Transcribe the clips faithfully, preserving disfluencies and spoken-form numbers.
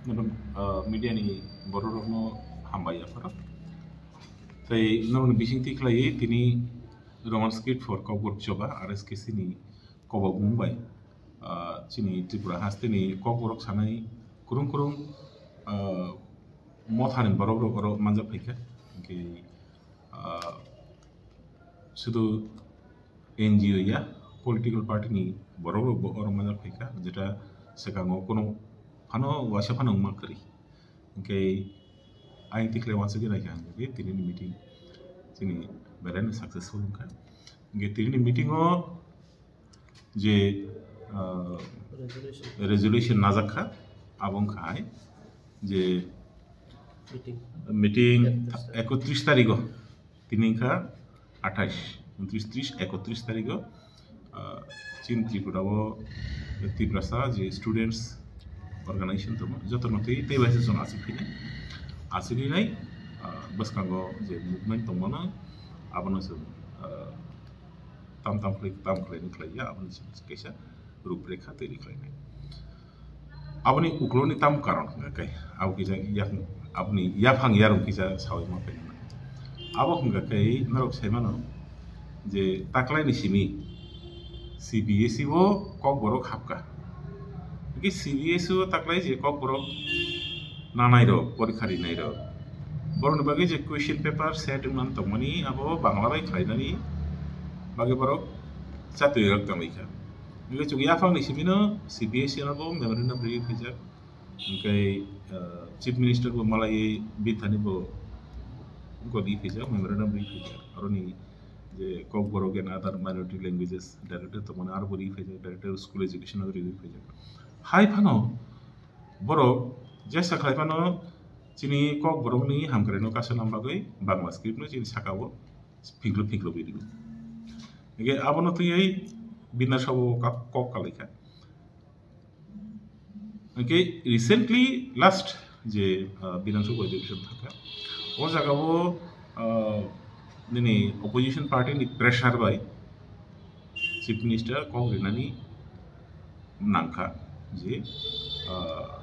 Norok, ah, media ni borok rokno hambai yapharo. Tei norokni bisingtwi khlaiwi tini Roman Script for Kokborok Choba, R S K C ni koba bumung bai, ah, chini Tripura hasteni Kokborok sanai kwrwng kwrwng, ah, mothani borok rok oro manjak phaikha. Hwnkhe, ah, sudu N G O ya, political party ni borok rok bo oro manjak phaikha, jeta swkango kono phano waisa phano wngma kwrwi. Hwnkhe ayang tikhlai wansugwi naikha hwnkhe tini ni meeting chini belai no successful wngkha. Hwnkhe tini ni meeting o je, ah, resolution najak kha, abo wngkha hai je meeting ekotris tarigo, tini wngkha athais, untris, tris, ekotris tarigo, ah, chini Tripura o Tiprasa je students organization tongo, jotono twi tei bai se chwng aswk phinai, aswk hinai, ah, bwskango je movement tongmano abono chwng, ah, tam tam khlai, tam khlai ni khlai ya, aboni kaisa ruprekha twi khlai nai. Aboni ukloni tam karon hwnga khe, abo kisa yak, aboni yaphang yarung kisa sawi ma phaina. Abo hwnga khe norok sai mano je taklai ni simi C B S E o Kokborok hapka. Hwnkhe C B S E o taklai je Kokborok nanai rok, porikha rinai rok, borokni bagwi je question paper set wngmani tongmani abo Bangla bai khlainani bagwi borok chatwi rok tongwi kha. Hwnkhe chwng yaphang ni simi no C B S E no bo memorandum rwi phaijak. Hwnkhe, ah, Chief Minister bo malaiwi bithani bo godi phaijak, memorandum rwi phaijak. Aroni je Kokborok and other minority languages director tongmani aro bo rwi phaijak, director of school education aro rwi phaijak. Hai phano borok jesa khlai phano chini Kokborokni hamkraino kaisa nam bagwi Bangla script no chini saka o phiklo phiklo bidi. Hwnkhe abono twiwi Bidhan Sabha o kok, kok kalaikha. Hwnkhe recently last je, ah, Bidhan Sabha Adhikeshon thangkha, o jaga o, ah, nini opposition party ni pressure bai Chief Minister kok rinani nangkha je, ah,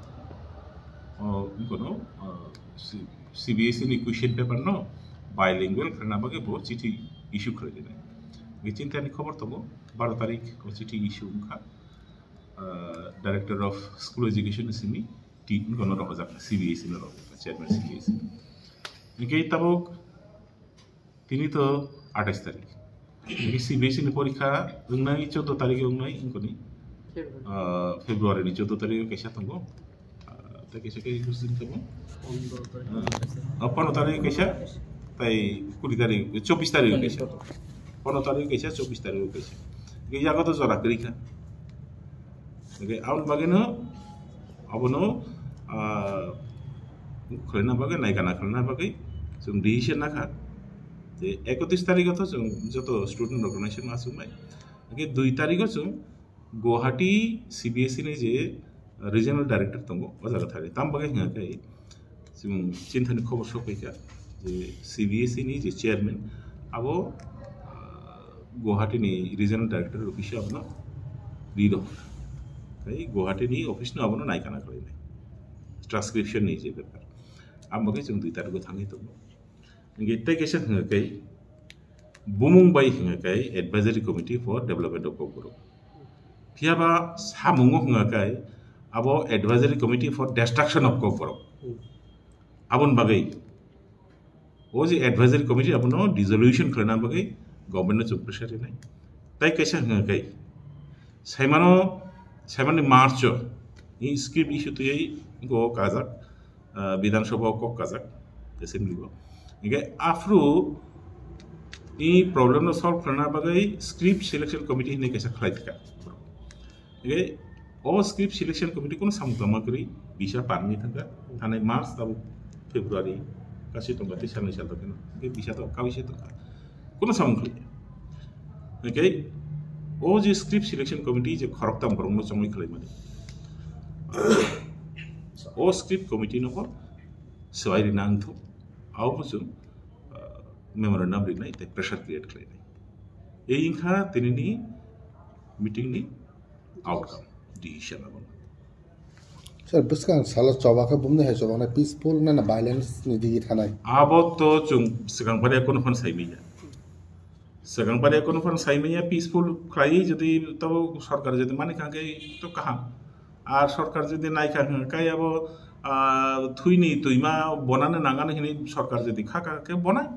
o, wngkha no, ah, C-, C B S E ni question paper no bilingual khlaina bagwi bo chithi issue khlai rinai. Hwnkhe chini thani khobor tongo, baro tarik o chithi issue wngkha, ah, Director of School Education ni simi ti wngkha no rohorjak, C B S E no rohorjak, Chairman C B S E. Hwnkhe tabuk tini to athais tarik. Hwnkhe C B S E ni porikha wngnai choudo tarik wngnai wngkoni, February. Ah, February ni choudo tarik o kaisa tongo. Ah, tei kaisa khe ekus din tongo. Pondro tarik. Ah, pondro tarik kaisa, tei kuri tarik, chobbish tarik kaisa. Pondro tarik kaisa, chobbish tarik kaisa. Hwnkhe yago to jora kwrwi kha. Hwnkhe aboni bagwino abono, ah, khlaina bagwi, naikana khlaina bagwi chwng decision nakha. Je ekotris tarikho to chwng joto student organization ma chwngbai. Hwnkhe dui tarikho chwng Guwahati C B S E ni je regional director tongo, o jaga thari. Tam bagwi hwnga khe chwng chini thani khobor sokphaikha je C B S E ni je chairman abo, ah, Guwahati ni regional director office o abono ri rw kha. Tei Guwahati ni office no abono naikana khlainai. Transcription ni je bepar. Abo khe chwng dui tarikho thangwi tongo. Hwnkhe tei kaisa hwnga khe bumung bai hwnga khe Advisory Committee for Development of Kokborok. Phiya ba samungo hwnga khe abo Advisory Committee for Destruction of Kokborok. Hmm. Aboni bagwi o je Advisory Committee abono dissolution khlaina bagwi government no chwng pressure rinai. Tei kaisa hwnga khe saimano, saimani March o i script issue twiwi go kajak, ah, Bidhan Sabha o kok kajak, assembly o. Hingke aphuru i problem no solve khlaina bagwi script selection committee hinwi kaisa khlai thika. Hingke o script selection committee kono samung tangma kwrwi bisa parni thangka, thanai March tabuk February kasi tongka tei salnwi sal tongkhe no. Hingke bisa to kawi se tongka. Kono samung khliya. Hingke o je script selection committee je khoroktham borokno chongwi khlaimani. O script committee no bo swbai rina wngthok. Abo bo chwng, ah, memorandum rinai tei pressure create khlainai. Ei wngkha tinini meeting ni outcome, decision abo. Sir, bwskang salo choba khe bumni hai choba na peaceful na, na violence ni digi thanai? Abo to chwng swkang pare kono phano sai manya. Swkang pare kono phano sai manya peaceful khlai jodi to sorkar jodi mani kha khe to kaham. Ar sorkar jodi nai kha hwn khe abo, ah, thwini twima bonano nangani hwnwi sorkar jodi kha kha khe bonai.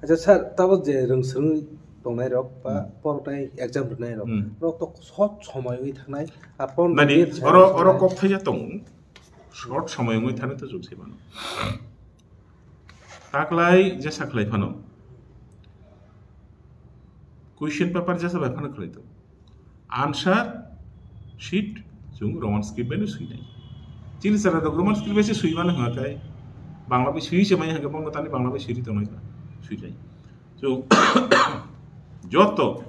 Acha sir, tabo je rwngswrwngwi tongnai rok ba Hmm. poroknai exam rwnai rok, Hmm. rok to short somoywi thangnai, a pondro Nani, din oro, oro kok thaija tongo. Short somoywi thani to chwng sai mano. Taklai jesa khlai phano. Question paper jesa bai phano khlai to. Answer sheet chwng Roman script bai no swinai. Chini chara rok Roman script bai se swi mano hwnga kai. Bangla bai swi se mai hwnga bangla tani Bangla bai swi ri tongnai ba. Swinai. So, joto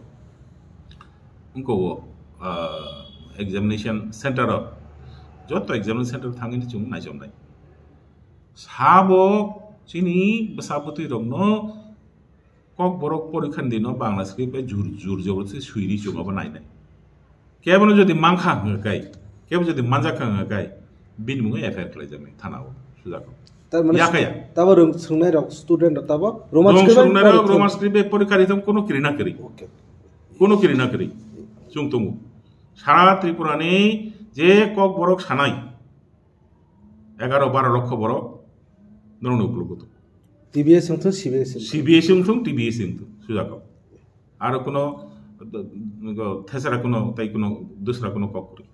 wngko o, ah, examination center o, joto examination center thangwi chwng naichomnai. Sabo chini bwsa bwtwi rokno kok borok porikha ni dino Bangla script bai jur, jur joborsi swi ri chwng abo nainai. Kebono jodi mankha hwnga kai, kebo jodi manjakha hwnga kai, bini mungwi F I R khlaijaknai thana o, sujak o. Tar mane Yakaya. Tabo rwng-, swrwngnai rok, student rok tabo Roman Rwng script bai swrwngnai rok porikha. Roman script bai porikha ri thang kono kiri na kiri. Okay. Kono kiri na kiri. Chwng tongo. Sara Tripura ni je kok borok sanai, egaro baro lokho borok norokni ukologo tongo. T B S wngthung, C B S wngthung. C B S wngthung, T B S wngthung, sujak o. Aro kuno, uh, thesra kuno, tai kuno, dusra kuno kok kwrwi.